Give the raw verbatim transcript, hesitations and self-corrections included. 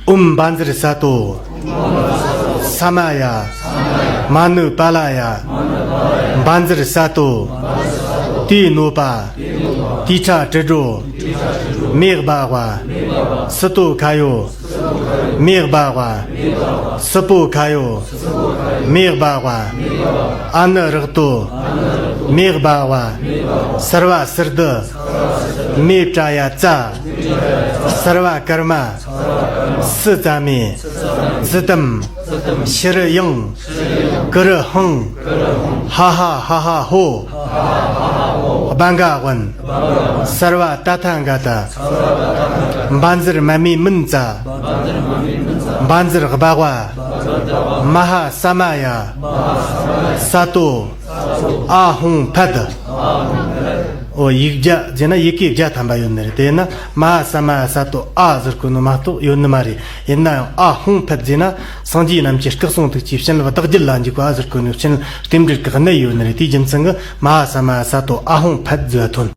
ཨོཾ་བཛྲ་ས་ཏྭ། ས་མ་ཡ། མ་ནུ་པཱ་ལ་ཡ། བཛྲ་ས་ཏྭ། དེ་ནོ་པ། ཏི་ཁྲ་དྲིལ་སྒྲོ། མེ་སྦ་བ། སི་ཏོ་ཁ་ཡོ། མེ་སྦ་བ། སི་པོ་ཁ་ཡོ། མེ་སྦ་བ། ཨ་ནུ་རཀྟོ། མེ་སྦ་བ། སརྦ་སིརྡྷི། མེ་པྲ་ཡ་ཙ། སརྦ་ཀརྨ། སི་ཙ་མེ། ཙི་ཏམ། ཤྲི་ཡང་། ཀྲི་ཧང་། ཧ་ཧ་ཧ་ཧ་ཧོ། སྦ་ག་ཝན། སརྦ་ཏ་ཐཱ་ག་ཏ། བཛྲ་མ་མེ་མུན་ཙ། བཛྲ་སྦ་བ། མ་ཧཱ་ས་མ་ཡ། ས་ཏྭ། ཨཱཿཧཱུྃ་ཕཊ། ཨོ། ཡིག་བརྒྱ་བྱས་ན་ཡི་གེ་བརྒྱ་ཐམ་པ་ཡོད་ནི་རེད། དེས་ན་མ་ཧཱ་ས་མ་ཡ་ས་ཏྭ་ཨཱཿཟེར་དགོས་ནི་མ་གཏོགས་ཡོད་ནི་མ་རེད། ཡིན་ན་ཡང་ཨཱཿཧཱུྃ་ཕཊ་བྱས་ན་སངས་རྒྱས་རྣམས་ཀྱི་སྐུ་གསུང་ཐུགས་ཀྱི་བྱིན་རླབས་བདག་རྒྱུད་ལ་འཇུག་པ་ཟེར་དགོས་ནི། བྱིན་རྟེན་འབྲེལ་གྱི་གནད་ཡོད་ནི་རེད། དེའི་རྒྱུ་མཚན་གྱིས་མ་ཧཱ་ས་མ་ཡ་ས་ཏྭ་ཨཱཿཧཱུྃ་ཕཊ་ཟེར་བ་ཐོན།